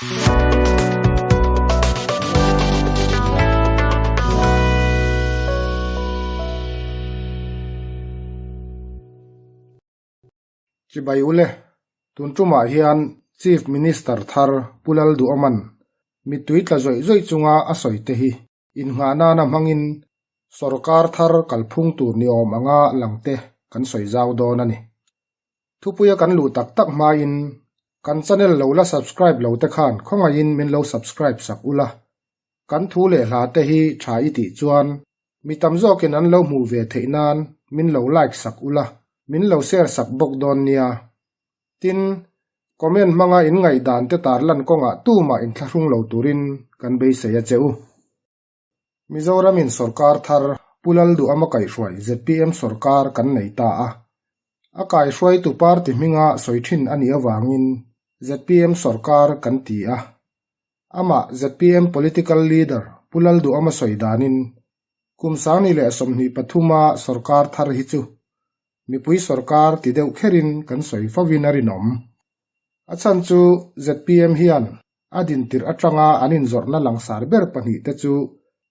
Chibai ule, tun tumah hian Chief Minister thar Pu Lalduhawman mittui tla zawih zawih chunga a sawi te hi innghah nana hmangin sorkar thar kalphung tur ni awm anga lang te kan sawi zau dawn a ni. Thupuia kan luh tak tak hmain kan channel lo la subscribe lo te khan khawngaihin min lo subscribe sak ula, kan thu leh hla te hi tha i tih chuan mi tam zawkin an lo hmuh ve theih nan min lo like sak ula, min lo share sak bawk dawn nia. Tin, comment hmanga in ngaihdan te tarlan kawngah tumah inthlahrung lo turin kan beisei a che u. Mizoramin sorkar thar Pu Lalduhama kaihhruai zpm sorkar kan nei ta a. A kaihhruaitu party hminga sawi thin a nih avangin zpm sorkar kan ti a. Amah zpm political leader Pu Lalduhama sawi danin kum 2023 a sorkar thar hi chu mipui sorkar ti deuh kherin kan sawi fovin a rinawm. A chhan chu zpm hian A dintirh atanga an inzawrhna langsar ber pahnihte chu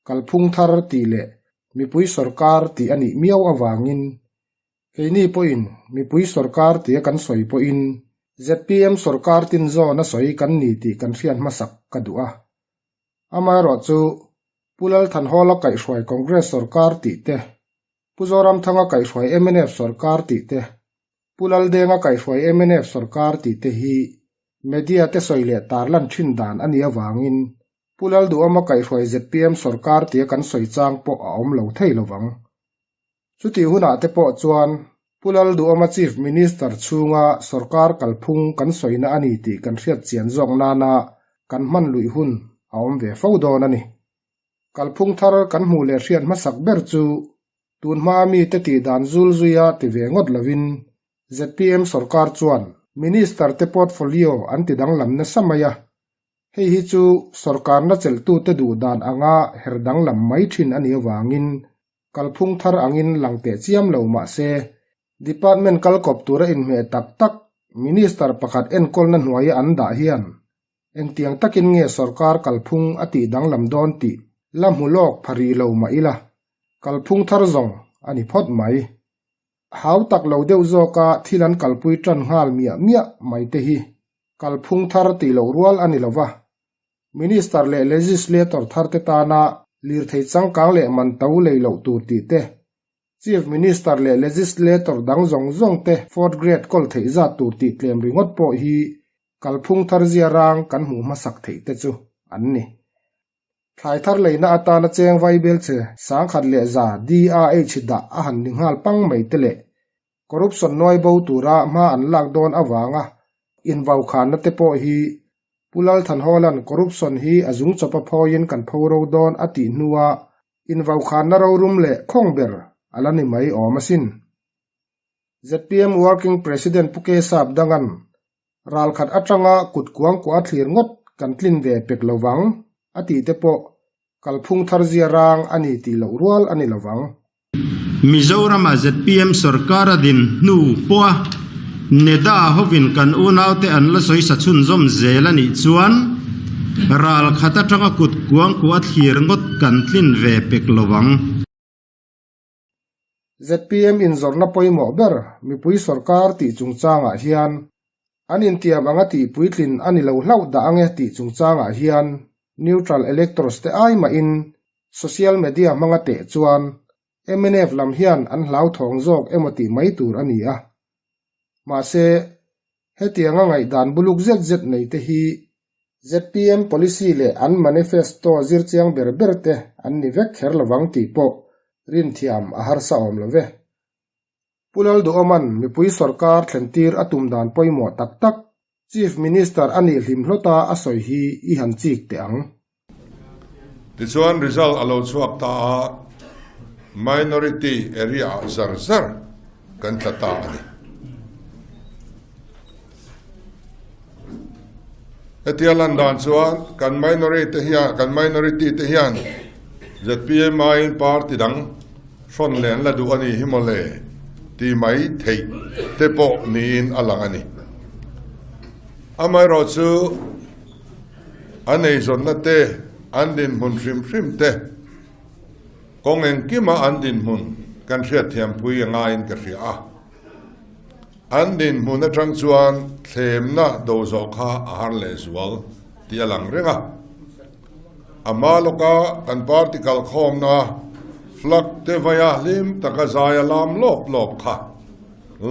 kalphung thar tih leh mipui sorkar tih a nih miau avangin keini pawhin mipui sorkar tia kan sawi pawhin zpm sorkar tin zawn a sawi kan ni tih kan hriat hmasak ka duh a. Amaherawhchu, Pu Lalthanhawla kaihhruai Congress sorkar tih te, Pu Zoramthanga kaihhruai mnf sorkar tih te, Pu Laldenga kaihhruai mnf sorkar tih te hi media te sawi leh tarlan thin dan a nih avangin Pu Lalduhawma kaihhruai zpm sorkar tia kan sawi chang pawh a awm lo thei lovang. Chutih hunah te pawh chuan Pu Lalduhawma Chief Minister chhunga sorkar kalphung kan sawina a ni tih kan hriat chian zawk nana kan hman luih hun a awm ve fo dawn a ni. Kalphung thar kan hmuh leh hriat hmasak ber chu tun hmaa mite tih dan zul zuia ti ve ngawt lovin zpm sorkar chuan Minister te portfolio an ti danglam nasa mai a, hei hi chu sorkarna chelhtute duh dan anga her danglam mai thin a nih avangin kalphung thar angin lang teh chiam lo mah se department kalkawp tura inhmeh tak tak Minister pakhat enkawlna hnuaia an dah hian Engtiang takin nge sorkar kalphung a tih danglam dawn tih la hmu lawk pha rih lo mah ila, kalphung thar zawng a ni phawt mai. Hau tak lo deuh zawka thil an kalpui tan nghal miah miah mai te hi kalphung thar tih loh rual a ni lo va. Minister leh legislator thar te tana lirthei changkang leh man to lei loh tur tih te, Chief Minister leh legislator dang zawng zawng te fourth grade kawl theih zat tur tih tlem ringawt pawh hi Kalphung thar zia rang kan hmuh hmasak theih te chu an ni. Thlai thar leina atana cheng vaibel che 100100 DAH dah a han ni nghal pang mai te leh corruption nuai bo tura hma an lak dawn avanga invaukhanna te pawh hi Pu Lalthanhawla'n corruption hi a zung chawpa phawiin kan pho ro dawn a tih hnua invaukhanna rorum leh khawng ber a la ni mai awm asin. Zpm Working President Pu Kesap Dangan Ralkhat atanga kut kuang kuah a thlir ngawt kan tlin ve pek lo vang, a tih te pawh kalphung thar zia rang a ni tih loh rual a ni lo vang. Mizorama zpm sorkar a din hnu pawha NEDA hovin kan unaute an la sawi sa chhunzawm zel a nih chuan ralkhat atanga kut kuang kuah a thlir ngawt kan tlin ve pek lo vang. Zpm inzawrhna pawimawh ber mipui sorkar tih chungchangah hian an intiam anga tih puitlin a ni lo hlauh dah ange tih chungchangah hian neutral electors te ai mahin social media hmanga teh chuan mnf lam hian an hlauthawng zawk emaw tih mai tur a ni a. Mahse, hetianga ngaihdan buluk zet zet nei te hi Zpm policy leh an manifesto zirchiang ber ber te an ni vek kher lovang tih pawh rinthiam a harsa awm lo ve. Pu Lalduhawma'n mipui sorkar thlentir a tum dan pawimawh tak tak Chief Minister a nih hlim hlawta a sawi hi i han chik teh ang. Tichuan result a lo chhuak ta a, minority area ah zar zar kan tla ta a ni. Hetia lan dan chuan kan minority hian kan minority te hian zpm aiin party dang hrawn leh an la duh a ni hi mawle tih mai theih te pawh niin a lang a ni. Amaherawhchu. An eizawnna te, an dinhmun hrim hrim te, kawng engkima an dinhmun kan hriatthiampui a ngaiin ka hria a. An dinhmun atang chuan thlemna do zawh kha a har lehzual tih a lang reng a. A hma lawka kan party kalkhawmna flag te vaia hlim taka zai a lam lawp lawp kha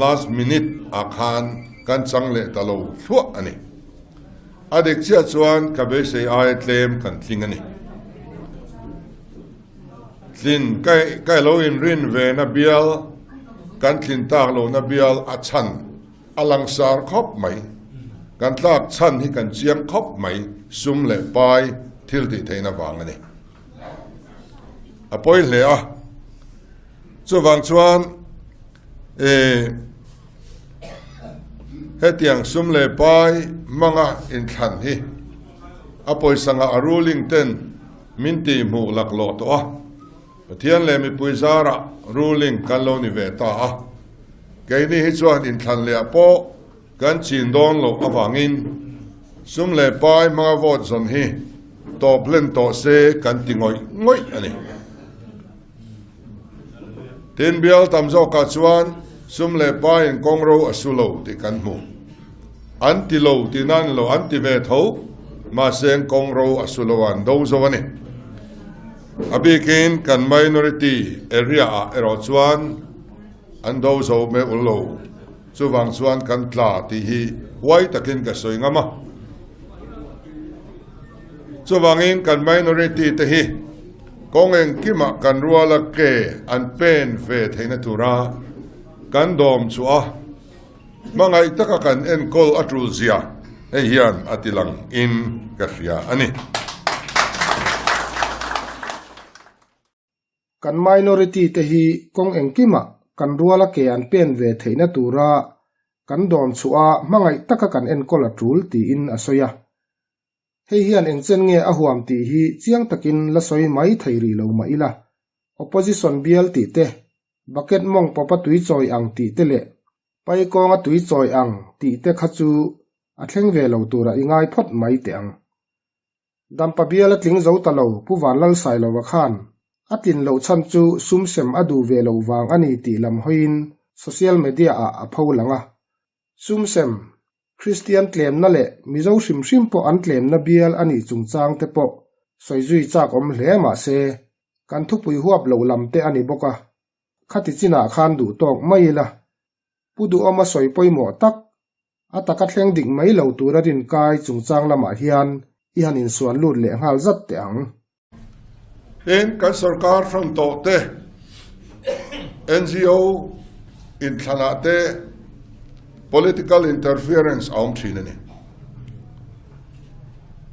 last minute ah khan kan chang leh ta lo thluah a ni. A dik chiah chuan ka beisei aia tlem kan tling a ni. Tlin ka lo inrin ve na bial kan tlin tak lohna bial a chhan A langsar khawp mai. Kan tlak chhan hi kan chiang khawp mai, sum leh pai thil tih theihna vang a ni. A pawi hle a. Chuvang chuan e hetiang sum leh pai hmanga inthlan hi a pawisa ngah a ruling ten min tihhmuh laklawh tawh a. Pathian leh mipui zarah ruling kan lo ni ve ta a. Keini hi chuan inthlan leh ah pawh kan chin dawn loh avangin sum leh pai hmanga vote zawn hi tawp hlen tawh se kan ti ngawih ngawih a ni. Tin, bial tam zawkah chuan sum leh paiin kawngro a su lo tih kan hmu. An ti lo tih nan lo an ti ve tho, mahse kawngro a su lo a an do zo a ni. A bikin kan minority area ah erawh chuan an do zo meuh lo, chuvang chuan kan tla tih hi huai takin ka sawi ngam a. Chuvangin kan minority te hi kawng engkimah kan ruala ke an pen ve theihna tura kan dawm chhuah a, hmangaih taka kan enkawl a tul zia hei hian a ti lang in ka hria a ni. Kan minority te hi kawng engkimah kan ruala ke an pen ve theihna tura kan dawm chhuah a hmangaih taka kan enkawl a tul tiin a sawi a. Hei hian engchen nge a huam tih hi chiang takin la sawi mai thei rih lo mah ila, opposition bial tih te, bucket mawng pawpa tui chawi ang tih te leh pai kawnga tui chawi ang tih te kha chu a thleng ve lo tura i ngai phawt mai teh ang. Dampa bial a tling zo ta lo Pu Vanlalsailova khan a tlin loh chhan chu sum sem a duh ve loh vang a ni tih lam hawiin social media ah a pho lang a. Sum sem, Kristian tlemna leh Mizo hrim hrim pawh an tlemna bial a nih chungchang te pawh sawi zui chak awm hle mah se kan thupui huap loh lam te a ni bawk a, khati chinah khan duh tawk mai ila. Pu Duhawma sawi pawimawh tak, a taka thleng dik mai lo tura rinkai chungchang lamah hian i han insuan lut leh nghal zat teh ang. Tin, kan sorkar hran tawh te, NGO inthlanah te political interference a awm thin a ni.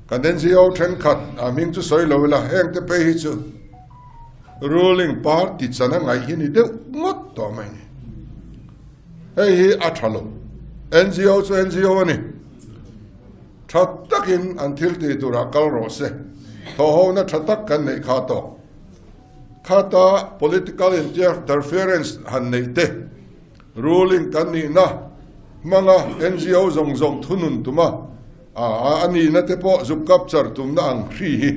Kan NGO thenkhat a hming chu sawi lo ila, heng te phei hi chu Ruling party chan a ngaih hi ni deuh ngawt tawh mai ni. Hei hi a tha lo. NGO chu NGO a ni. Tha takin an thil tih turah kal rawh se. Thawhhona tha tak kan neih kha tawk. Khata political interference han neih te, ruling kan nihna hmanga NGO zawng zawng thunun tuma a nihna te pawh zuk capture tumna ang hri hi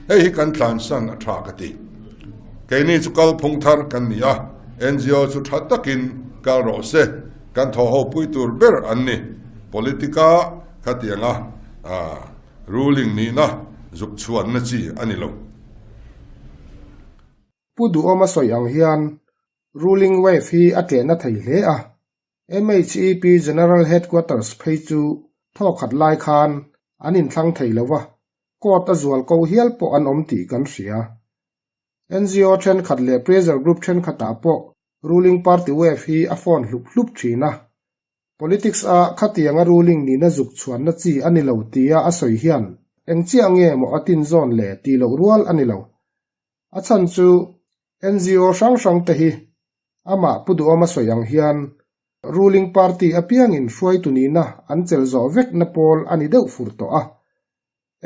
hei hi kan tlansan a tha ka ti. Keini chu kalphung thar kan ni a, NGO chu tha takin kal rawh se, kan thawhho pui tur ber an ni. Politica khatianga ruling nihna zuk chhuanna chi a ni lo. Pu Duhawma sawi ang hian ruling wave hi a tlehna thei hle a, MHEP General Headquarters phei chu thawkhat lai khan an inthlang thei lo va, court a zual ko hial pawh an awm tih kan hria. NGO thenkhat leh pressure group thenkhatah pawh ruling party wave hi a phone hlup hlup thin a. Politics a khatianga ruling nihna zuk chhuanna chi a ni lo tia a sawi hian eng chiah nge maw a tin zawn le tih loh rual a ni lo. A chhan chu NGO hrang hrang te hi amah Pu Duhawma sawi ang hian ruling party apiangin hruaitu nihna an chelh zawh vekna pawl a ni deuh fur tawh a.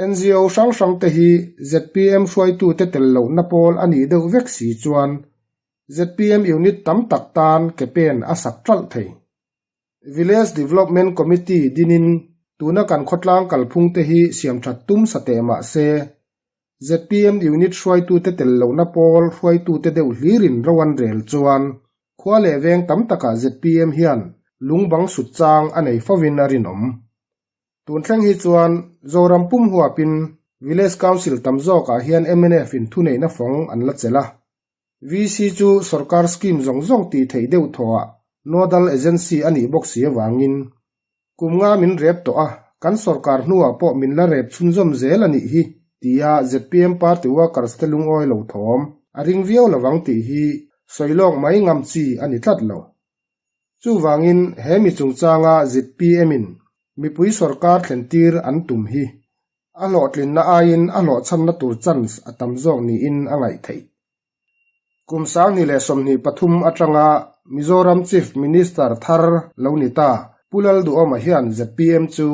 NGO hrang hrang te hi zpm hruaitute tel lohna pawl a nih deuh vek si chuan zpm unit tam tak tan ke pen a sak ṭalh thei. Village Development Committee dinin. Tuna kan khawtlang kalphung te hi siamthat tum sa teh mah se, zpm unit hruaitute tel lohna pawl hruaitute deuh hlirin ro an rel chuan khua leh veng tam takah zpm hian lungbang sut chang a nei fovin a rinawm. Tun thleng hi chuan Zoram pum huapin Village Council tam zawkah hian mnf in thuneihna fawng an la chelh a. VC chu sorkar scheme zawng zawng tih theih deuh thawhah nodal agency a nih bawk si avangin kum nga min rep tawh a, kan sorkar hnuah pawh min la rep chhunzawm zel a nih hi tia zpm party workers te lungawi lo thawm a ring viau lovang tih hi sawi lawk mai ngam chi a ni tlat lo. Chuvangin he mi chungchanga zpm in mipui sorkar thlentir an tum hi A hlawhtlinna aiin a hlawhchhamna tur chance a tam zawk niin a ngaih theih. Kum 2023 atanga Mizoram Chief Minister thar lo ni ta Pu Lalduhawma hian zpm chu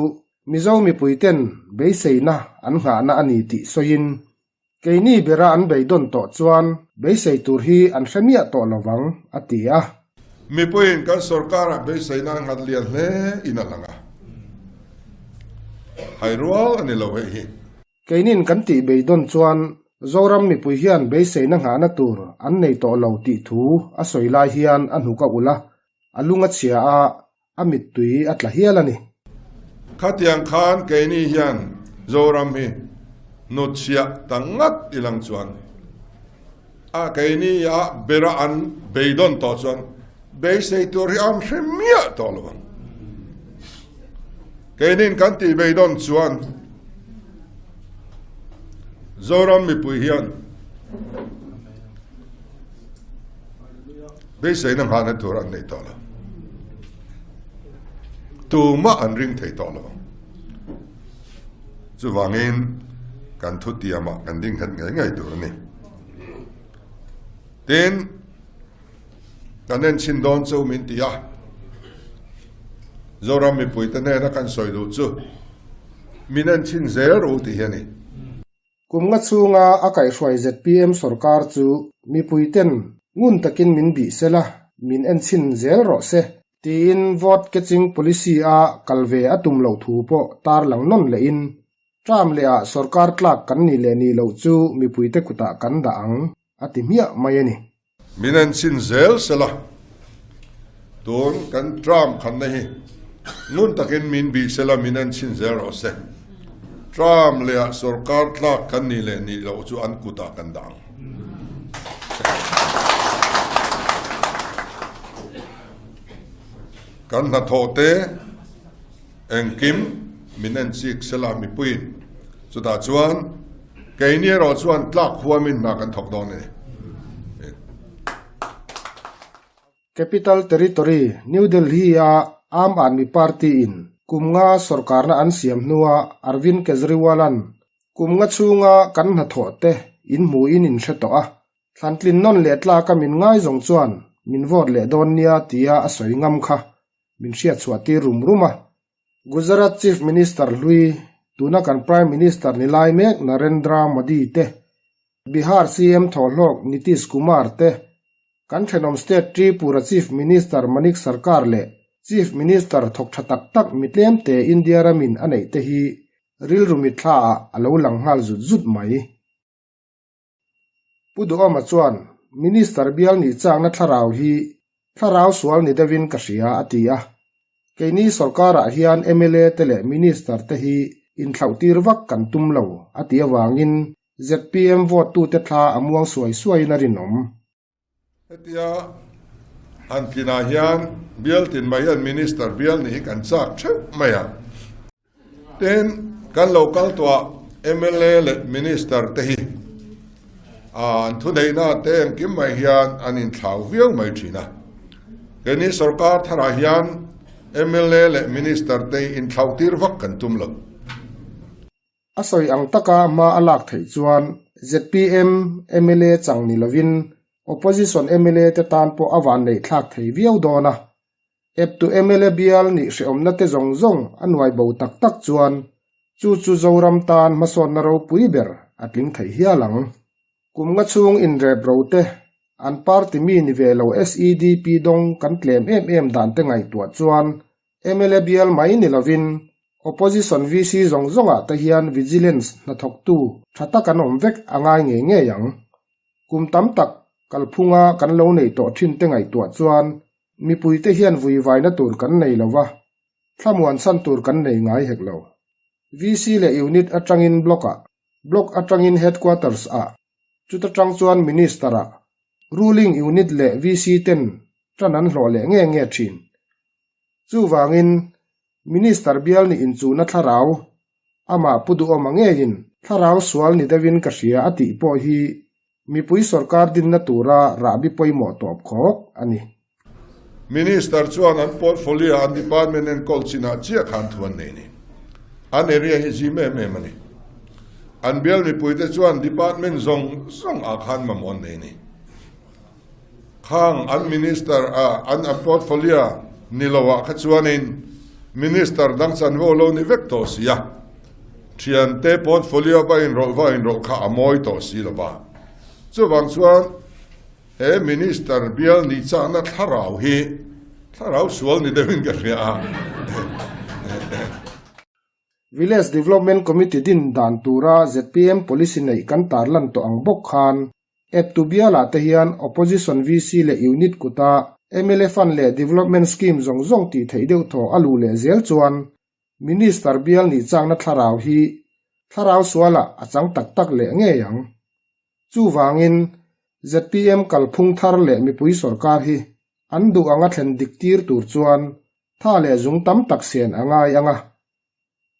Mizo mipuiten beiseina an nghahna a ni tih sawiin, Keini bera an beidawn tawh chuan beisei tur hi an hre miah tawh lovang, a ti a. Mipuiin kan sorkarah beiseina a nghat lian hle in a lang a, hai rual a ni lo hei hi. Keinin kan tih beidawn chuan Zoram mipui hian beiseina nghahna tur an nei tawh lo tih thu a sawi lai hian a hnuk a ulh a, a lung a chhia a, A mittui a tla hial a ni. Khatiang khan keini hian Zoram hi hnutchhiah ta ngat i lang chuan a keini a bera an beidawn tawh chuan beisei tur hi an hre miah tawh lo ang. Keinin kan tih beidawn chuan Zoram mipui hian Beiseina nghahna tur an nei tawh lo. Tumah an ring thei tawh lo. Chuvangin kan thutiamah kan ding nghet ngei ngei tur a ni. Tin, kan enchhin dawn chu min ti a. Zoram mipuite hnena kan sawi duh chu min enchhin zel ru tih hi a ni. Kum nga chhunga a kaihhruai zpm sorkar chu mipuiten ngun takin min bih se la, min enchhin zel rawh se, tiin vote catching policy a kal ve a tum loh thu pawh tarlang nawn lehin, term lehah sorkar tlak kan nih leh nih loh chu mipuite kutah kan dah ang, a ti hmiah mai a ni. Min en chhin zel sela, tun kan term khanna hi ngun takin min bih sela min en chhin zel rawh se. Term lehah sorkar tlak kan nih leh nih loh chu an kutah kan dah ang. Kan hnathawh te engkim min en chik sela mipuiin chutah chuan Keini erawh chuan tlak huamin hna kan thawk dawn a ni. Capital Territory, New Delhi-a Aam Aadmi Party-in kum nga sorkarna an siam hnua Arvind Kejriwal-a'n kum nga chhunga kan hnathawh te in hmuhin in hre tawh a, thlantlin nawn leh tlaka min ngaizawng chuan min vote leh dawn nia tia a sawi ngam kha min hriatchhuah tir rum rum a. Gujarat Chief Minister hlui, tuna kan Prime Minister ni lai mek Narendra Modi te, Bihar CM thawhhlawk Nitish Kumar te, kan thenawm state Tripura Chief Minister Manik Sarkar leh Chief Minister thawk tha tak tak mi tlemte India ramin a neih te hi rilru mitthlaah a lo lang nghal zut zut mai. Pu Duhawma chuan, Minister bial nih chakna thlarau hi thlarau sual ni deuhin ka hria, a ti a. Keini sorkarah hian mla te leh Minister te hi inthlauhtir vak kan tum lo, a ti avangin zpm vote tute thla a muang suai suaiin a rinawm. Hetia han tlinah hian bial tin mai hian Minister bial nih hi kan chak theuh mai a. Tin, kan lo kal tawh ah mla leh Minister te hi an thuneihna te engkim mai hian an inthlau viau mai thin a. Keini sorkar tharah hian mla leh Minister te hi inthlauh tir vak kan tum lo. A sawi ang taka hma a lak theih chuan zpm mla chang ni lovin Opposition mla te tan pawh a vanneih thlak thei viau dawn a. Eptu mla bial nih hrehawmna te zawng zawng a nuai bo tak tak chuan chu chu Zoram tan hmasawnna ropui ber a tling thei hial ang. Kum nga chhung inrep ro te, an party mi ni ve lo SEDP dawng kan tlem em em dan te ngaihtuah chuan mla bial mai ni lovin. Opposition VC zawng zawngah te hian Vigilance hnathawktu tha tak an awm vek a ngai ngei ngei ang. Kum tam tak kalphunga kan lo neih tawh thin te ngaihtuah chuan mipuite hian vuivaina tur kan nei lo va, thlamuan chhan tur kan nei ngai hek lo. VC leh Unit atangin Block-ah, Block atangin Headquarters-ah, chuta tang chuan Minister-ah, Ruling Unit leh VC ten tan an hlawh leh nge nge thin. Chuvangin, Minister bial nih inchuhna thlarau, amah Pu Duhawma ngeiin thlarau sual ni deuhin ka hria a tih pawh hi mipui sorkar dinna tura rahbi pawimawh tawp khawk a ni. Minister chuan an portfolio an department enkawl chinah chiah khan thu an nei ni. An area hi zim em em a ni. An bial mipuite chuan department zawng zawng ah khan mamawh an nei ni. Khang an minister a an an portfolio ni lo ah kha chuanin minister dang chanvo lo ni vek tawh si a, thiante portfolio va inrawlh va inrawlh kha a mawi tawh si lo va. Chuvang chuan he minister bial nih chahna thlarau hi thlarau sual ni deuhin ka hria a. Village Development Committee din dan tura zpm policy neih kan tarlan tawh ang bawk khan Eptu bialah te hian Opposition VC leh Unit kuta mla Fund leh Development Scheme zawng zawng tih theih deuh thaw a luh leh zel chuan Minister bial nih chakna thlarau hi thlarau sualah a chang tak tak leh ngei ang. Chuvangin zpm kalphung thar leh mipui sorkar hi an duh anga thlen dik tir tur chuan tha leh zung tam tak sen a ngai ang a.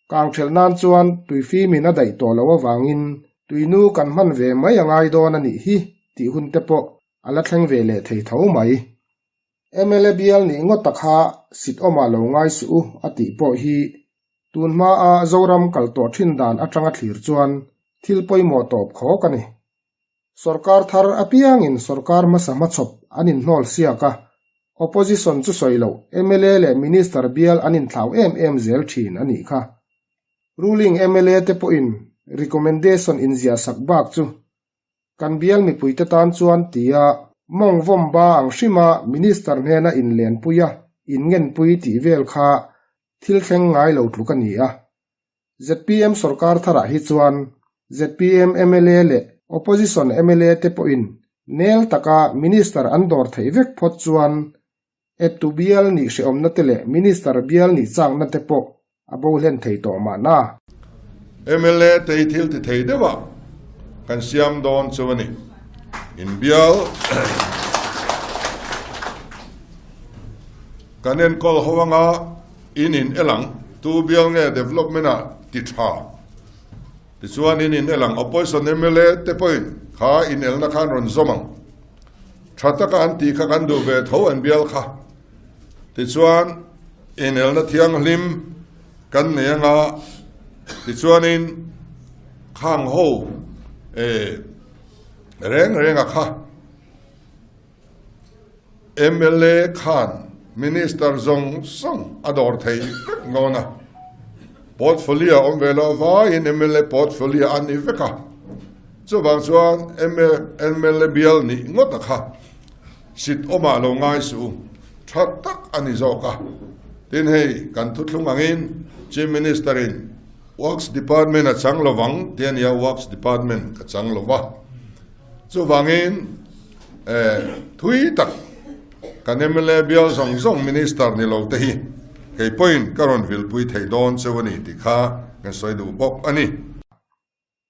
Kangthelh nan chuan tuifimin a daih tawh loh avangin tuinu kan hman ve mai a ngai dawn a nih hi tih hun te pawh a la thleng ve leh thei tho mai. Mla bial nih ngawt ta kha sit awmah lo ngai suh u a tih pawh hi tun hmaa Zoram kal tawh thin dan atanga thlir chuan thil pawimawh tawp khawk a ni. Sorkar thar apiangin sorkar hmasa hmachhawp an inhnawl siak a, opposition chu sawi loh mla leh minister bial an inthlau em em zel thin a nih kha. Ruling mla te pawhin recommendation inziah sak bak chu kan bial mipuite tan chuan tia mawng vawm ba ang hrima minister hnena inlenpui a inngenpui tih vel kha thil thleng ngai lo tluk a ni a. Zpm sorkar tharah hi chuan zpm mla leh opposition mla te pawhin nel taka minister an dawr theih vek phawt chuan eptu bial nih hrehawmna te leh minister bial nih chakna te pawh a bo hlen thei tawh mahna. Mla te hi thil ti thei deuh a kan siam dawn chu a ni. Inbial kan enkawl ho anga In in el ang, tu bial nge development ah ti tha? Tichuan in in el ang, opposition mla te pawhin kha in elna khan rawn zawm ang. Tha taka an tih kha kan duh ve tho an bial kha. Tichuan in elna thianghlim kan nei anga, tichuanin khang ho eh reng renga kha. Mla khan Minister zawng zawng a dawr thei vek ngawn a, portfolio awm ve loh avaiin mla portfolio a ni vek a, chuvang chuan mla bial nih ngawt a kha sit awmah lo ngai suh u, tha tak a ni zawk a. Tin hei kan thuthlung angin Chief Minister in Works Department a chang lovang ti a nia, Works Department ka chang lova, chuvangin Thui tak kan mla bial zawng zawng minister ni lo te hi kei pawhin ka rawn vilpui thei dawn cheu a ni tih kha kan sawi duh bawk a ni.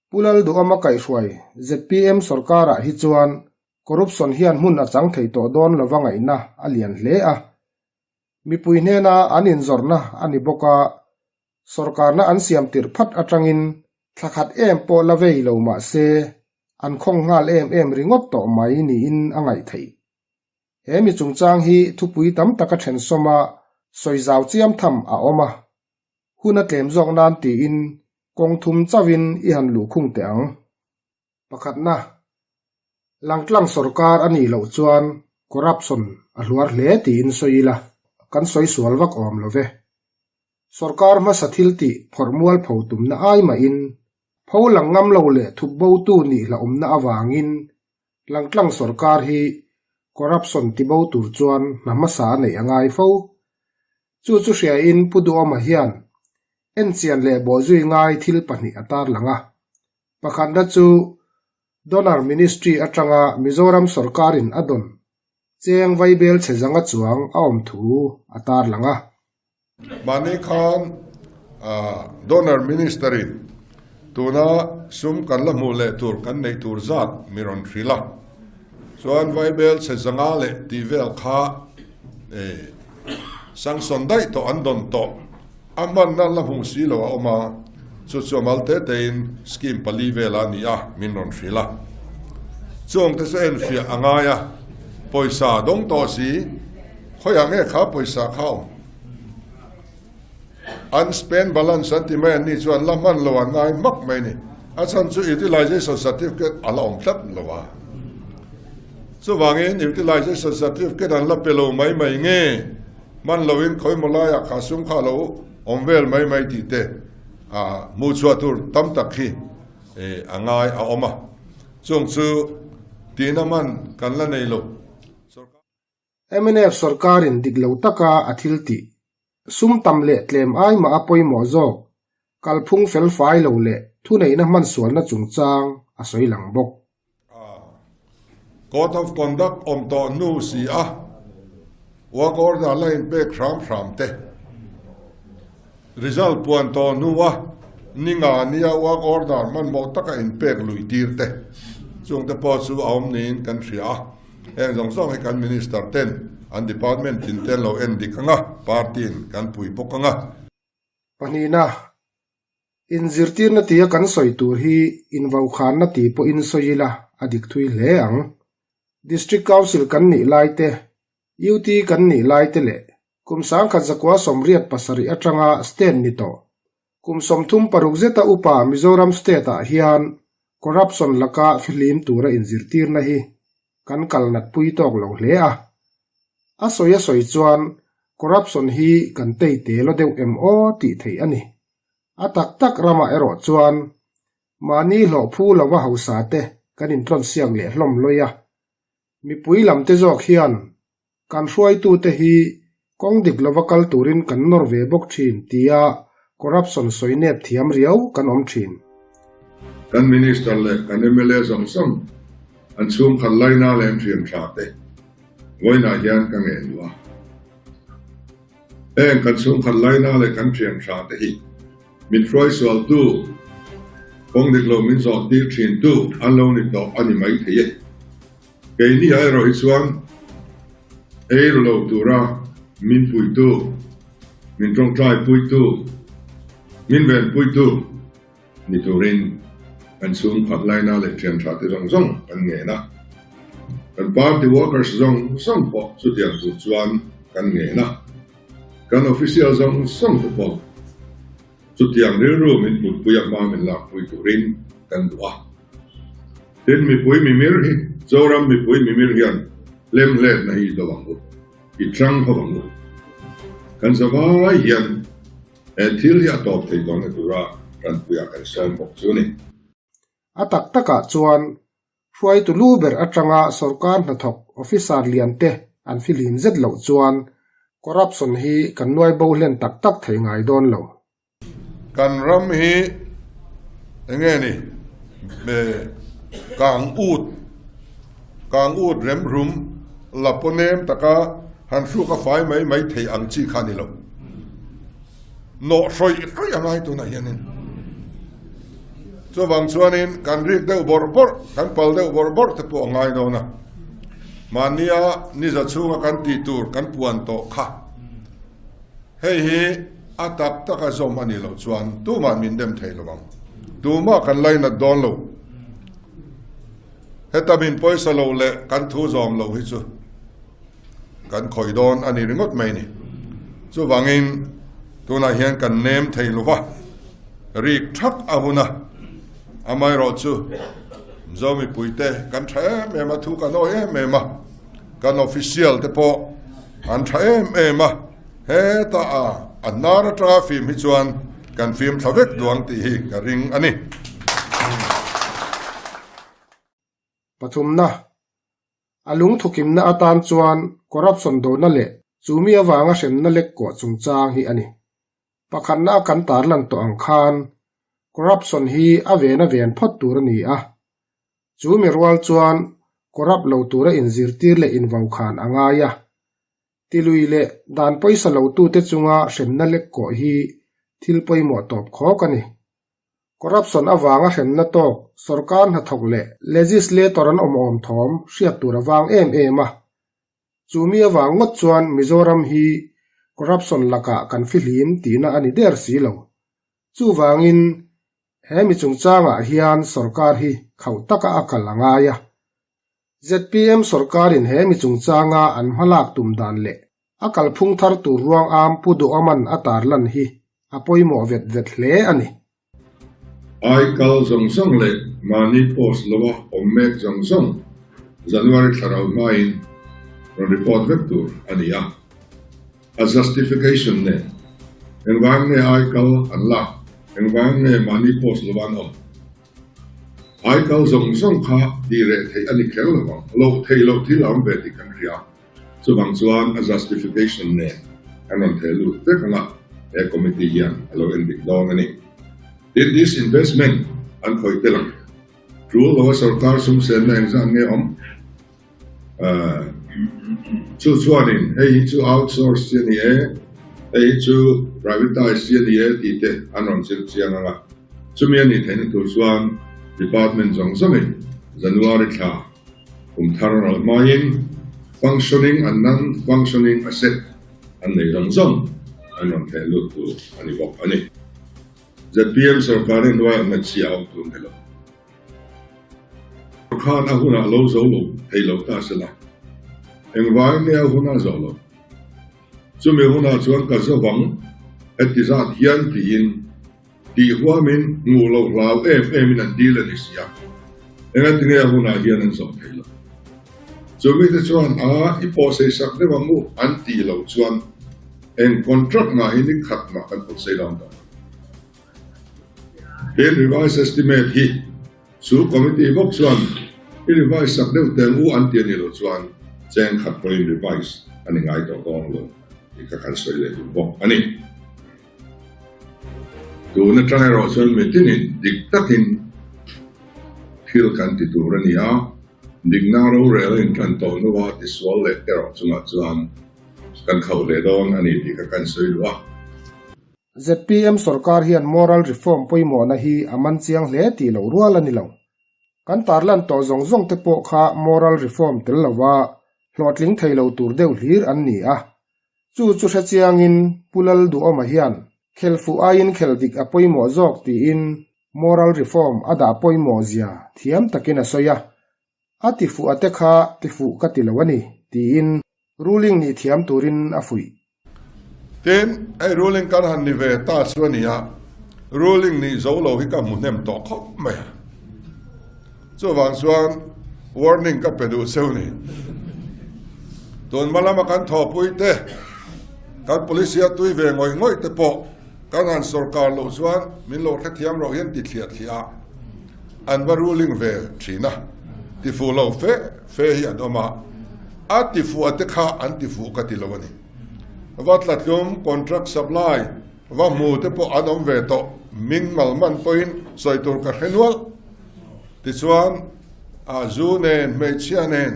Pu Lalduhawma kaihhruai zpm sorkarah hi chuan corruption hian hmun a chang thei tawh dawn lova ngaihna a lian hle a. Mipui hnena an inzawrhna a ni bawk a, Sorkarna an siam tirh phat atangin thla khat em pawh la vei lo mah se, an khawng nghal em em ringawt tawh mai niin a ngaih theih. He mi chungchang hi thupui tam taka then sawma sawi zau chiam tham a awm a, hun a tlem zawk nan tiin kawng thum chauhin i han luhkhung teh ang. Pakhatna, Langtlang sorkar a nih loh chuan corruption a hluar hle tiin sawi ila, kan sawi sual vak awm lo ve. Sorkar hmasa thil tih phawrh mual pho tumna ai mahin, pho lang ngam lo leh thup botu nih hlauhawmna avangin Langtlang sorkar hi corruption ti bo tur chuan hna hmasa a neih a ngai fo. Chu chu hriain Pu Duhawma hian. Enchian leh bawhzui ngai thil pahnih a tarlang a. Pakhatna chu Donor Ministry atanga Mizoram sawrkarin a dawn cheng vaibel chhe zanga chuang a awm thu a tarlang a. Mahni khan Donor Minister-in tuna sum kan la hmuh leh tur kan neih tur zat mi rawn hrilh a, chuan vaibel chhe zanga leh tih vel kha sanction daih tawh an dawn tawh. A hmanna la hmuh si lo a awm a, chu chu a mal te tein scheme pali vela a ni a, min rawn hrilh a. Chuang te chu enfiah a ngai a, pawisa dawng tawh si, khawiah nge kha pawisa kha awm? Unspent balance an ti mai an ni chuan la hman lo an ngai hmak mai ni. A chhan chu utilization certificate a la awm tlat lo a. Chuvangin utilization certificate an la pe lo mai mai nge? Hman loin khawimaw laiah kha sum kha lo awm vel mai mai tih te hmuh chhuah tur tam tak hi a ngai a awm a, chung chu tihna man kan la nei lo. Mnf sawrkarin dik lo taka a thil tih, sum tam leh tlem ai mah a pawimawh zawk, kalphung fel fai lo leh thuneihna hmansualna chungchang a sawi lang bawk. Code of Conduct awm tawh hnu si a, work order la inpek hram hram te, result puan tawh hnua ni nga nia work order hmanhmawh taka inpek luih tir te, chungte pawh chu a awm niin kan hria a. Heng zawng zawng hi kan Minister ten an department tin te an lo en dik ang a, party-in kan pui bawk ang a. Pahnihna, Inzirtirna tia kan sawi tur hi invaukhanna ti pawhin sawi ila a dik thui hle ang. District Council kan nih lai te, UT kan nih lai te leh kum 1987 atanga state ni tawh kum 36 zeta upa Mizoram state ah hian corruption laka fihlim tura inzirtirna hi kan kal nat pui tawk lo hle a. A sawi a sawi chuan corruption hi kan tei te lo deuh em aw tih theih a ni. A tak tak ramah erawh chuan mahni hlawh phu lova hausa te kan intlawn siak leh hlawm lawi a. Mipui lam te zawk hian kan hruaitute hi kawng dik lova kal turin kan nawr ve bawk thin tia corruption sawi nep thiam riau kan awm thin. Kan Minister leh kan mla zawng zawng an chhungkhat laina leh an thian tha te vawiinah hian ka ngen duh a. Heng kan chhungkhat laina leh kan thian tha te hi min hruai sualtu, kawng dik lo min zawh tir thintu an lo ni tawh a ni maithei e. Keini ah erawh hi chuan ei ru lo tura min puitu, min tawngtai puitu, min ven puitu ni turin kan chhungkhat laina leh thian tha te zawng zawng kan ngen a. Kan party workers zawng zawng pawh chutiang tur chuan kan ngen a. Kan official zawng zawng te pawh chutiang rilru min putpui a hma min lakpui turin kan duh a. Tin, mipui mimir hi, Zoram mipui mimir hian lemhletna hi i do ang u, i chang ho ang u. Kan zavai hian he thil hi a tawp thei dawn e tura tanpuiah kan sawm bawk chu a ni. A tak takah chuan hruaitu lu ber atanga sawrkar hnathawk officer lian te an fihlim zet loh chuan corruption hi kan nuai bo hlen tak tak thei ngai dawn lo. Kan ram hi enge ni kang ut kang ut rem rum la paw nem taka han hruk a fai mai mai thei ang chi kha ni lo. Nawh hrawih hrawih a ngai tunah hianin. Chuvang chuanin kan rik deuh bawrh bawrh, kan pal deuh bawrh bawrh te pawh a ngai dawn a. Mahnia niza chhunga kan tih tur kan puan tawh kha. Hei hi a tak taka zawm a nih loh chuan tumah min dem thei lo ang. Tumah kan lainat dawn lo. Heta min pawisa lo leh kan thu zawm lo hi chu kan khawih dawn a ni ringawt mai ni. Chuvangin tunah hian kan nem thei lo va, rik thak a hun a, amaherawhchu Mizo mipuite kan tha em em a, thu kan awi em em a, kan official te pawh an tha em em a, heta a a hnar atanga fim hi chuan kan fim thla vek duang tih hi ka ring a ni. Pathumna, A lungthukimna atan chuan corruption dona leh chumi avanga hremna lek kawh chungchang hi a ni. Pakhatna a kan tarlan tawh ang khan corruption hi a ven a ven phawt tur a ni a. Chu mi rual chuan corrupt lo tura inzirtir leh invokhan a ngai a. Tilui leh dan pawisa lotute chunga hremna lek kawh hi thil pawimawh tawp khawk a ni. Corruption avanga hremna tawk sorkar hnathawk leh legislator an awm awm thawm hriat tur a vang em em a. Chu mi avang ngawt chuan Mizoram hi corruption lakah kan fihlim tihna a ni der si lo. Chuvangin he mi chungchangah hian sorkar hi khauh taka a kal a ngai a. Zpm sorkarin he mi chungchanga an hmalak tum dan leh a kalphung thar tur ruang am Pu Duhawman a tarlan hi a pawimawh vet vet hle a ni. Ai kal zawng zawng leh mahni post lova awm mek zawng zawng January thla rau hmain rawn report vek tur a ni a. A justification nen engvang nge ai kal an lak, engvang nge mahni post lova an awm? Ai kal zawng zawng kha tih reh theih a ni kher lo vang, loh theih loh thil a awm ve tih kan hria. Chuvang chuan a justification nen kan rawn theh lut vek ang a, he committee hian a lo en dik dawn a ni. Tin, disinvestment an khawih tel ang. Tul lo a sorkar sum senna engzat nge awm? Chu chuanin hei hi chu outsource chi a ni e, hei hi chu privatise chi a ni e tih te an rawn zir chiang ang a. Chumi a nih theihna tur chuan department zawng zawngin January thla kum thar ral hmain functioning and non-functioning asset an nei zawng zawng an rawn theh lut tur a ni bawk a ni. Zpm sorkar-in hnuaiah hmeichhia a awm tur ni lo. Khan a hunah lo zo lo thei lo ta se la, engvangin nge a hun a zawh loh? Chumi hunah chuan ka zawvang heti zat hian tiin tih huamin hmuh loh hlau em emin an dil a ni si a, engati nge a hunah hian an zawh thei loh? Chumite chuan a i pawhsei sak deuh ang u an tih loh chuan eng contract mah hi ni khat mah kan pawhsei dawn tawh lo. He revised estimate hi chu committee bawk chuan i revise sak deuh teng u an ti a nih loh chuan cheng khat pawhin revise a ni ngai tawh dawn lo tih kha kan sawi leh duh bawk a ni. Tun atang erawh chuan mitinin dik takin thil kan ti tur a ni a, dikna rorel a intan tawh hnua tisual leh erawh chungah chuan kan khauh leh dawn a ni tih kha kan sawi duh a. Zpm sorkar hian moral reform pawimawhna hi a man chiang hle tih loh rual a ni lo. Kan tarlan tawh zawng zawng te pawh kha moral reform tel lova hlawhtling thei lo tur deuh hlir an ni a. Chu chu hre chiangin Pu Lalduhawma hian khel fuh aiin khel dik a pawimawh zawk tiin moral reform a dah pawimawh zia thiam takin a sawi a. A ti fuh a te kha ti fuh ka ti lo a ni, tiin ruling nih thiam turin a fuih. Tin, hei ruling kan han ni ve ta chu a ni a, ruling nih zo lo hi ka hmu hnem tawh khawp mai a. Chuvang chuan warning ka pe duh cheu ni. Tun hma lama kan thawhpui te, kan police hi a tui ve ngawih ngawih te pawh kan han sawrkar loh chuan min lo hrethiam loh hian ti thliah thliah a. An va ruling ve thin a, tifuh lo fe fe hi an awm a, a tifuh a te kha an tifuh ka ti lo a ni. Va tlatlum, contract supply, va hmu te pawh an awm ve tawh, ming mal man pawhin sawi tur ka hre nual. Tichuan, a zu nen, hmeichhia nen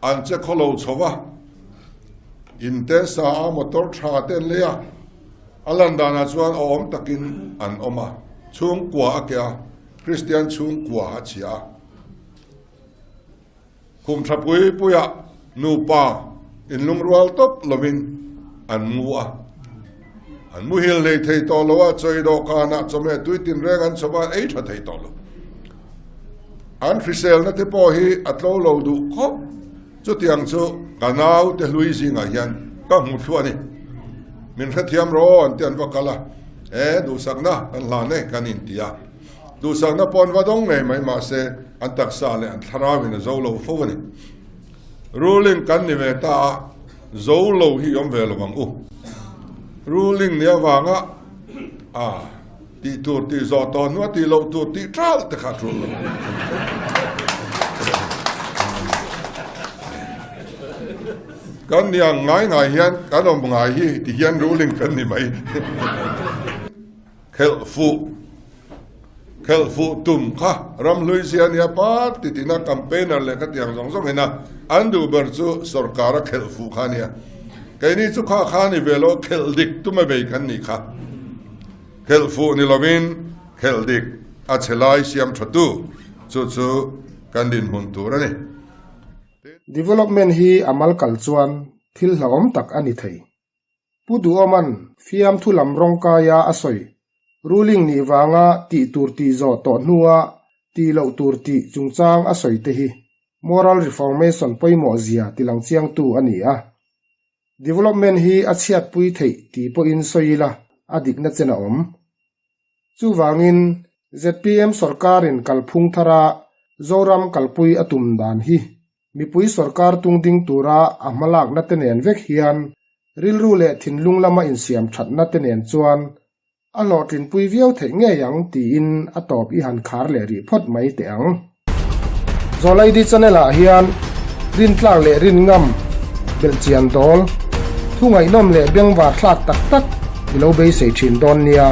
an che khaw lo chho va, in te sa a motor tha te an lei a, a lan danah chuan a awm takin an awm a, chhungkua a keh a, Kristian chhungkua a chhia a. Khum tha pui puiah nupa inlungrual tawp lovin an mu a, an muhil hlei thei tawh lo a, chawi dawhkanah chawhmeh tui tinreng an chhawp a, an ei tha thei tawh lo. An hriselna te pawh hi a tlo lo duh khawp. Chutiang chu ka naute hlui zingah hian ka hmu thluah a ni. Min hrethiam rawh an ti an va kal a, e duhsakna kan hlan e kan inti a. Duhsakna pawh an va dawng ngei mai mahse an taksa leh an thlarauin a zo lo fo a ni. Ruling kan ni ve ta a, zo lo hi awm ve lo ang u. Ruling ni avanga a. Tih tur tih zawh tawh hnua tih loh tur tih ṭalh te kha a ṭul lo. Kan ni ang ngai ngai hian kan awm ngai hi ti hian ruling kan ni mai. Khelh fuh Khelh fuh tum kha ramhlui zia nia party tina campaigner leh ka tiang zawng zawng ina an duh ber chu sorkara khelh fuh kha nia. Keini chu kha kha ni ve lo khelh dik tum a bei kan nih kha. Khelh fuh ni lovin khelh dik a chhe lai siam tha tu chu chu kan dinhmun tur a ni. Development hi a mal kal chuan thil hlauhawm tak a ni thei. Pu Duhawma'n fiamthu lam rawngkaia a sawi, ruling nih vanga tih tur tih zawh tawh hnua tih loh tur tih chungchang a sawi te hi moral reformation pawimawh zia tilang chiangtu a ni a. Development hi a chhiatpui theih tih pawhin sawi ila a dikna chen a awm. Chuvangin zpm sorkarin kalphung thara Zoram kalpui a tum dan hi mipui sorkar tung ding tura a hmalakna te nen vek hian rilru leh thinlung lama insiam thatna te nen chuan A hlawhtlinpui viau theih ngei ang tiin a tawp i han khar leh rih phawt mai teh ang. Zawlaidi channel ah hian rintlak leh rinngam, belhchian dawl, thu ngaihnawm leh bengvar thlak tak tak i lo beisei thin dawn nia.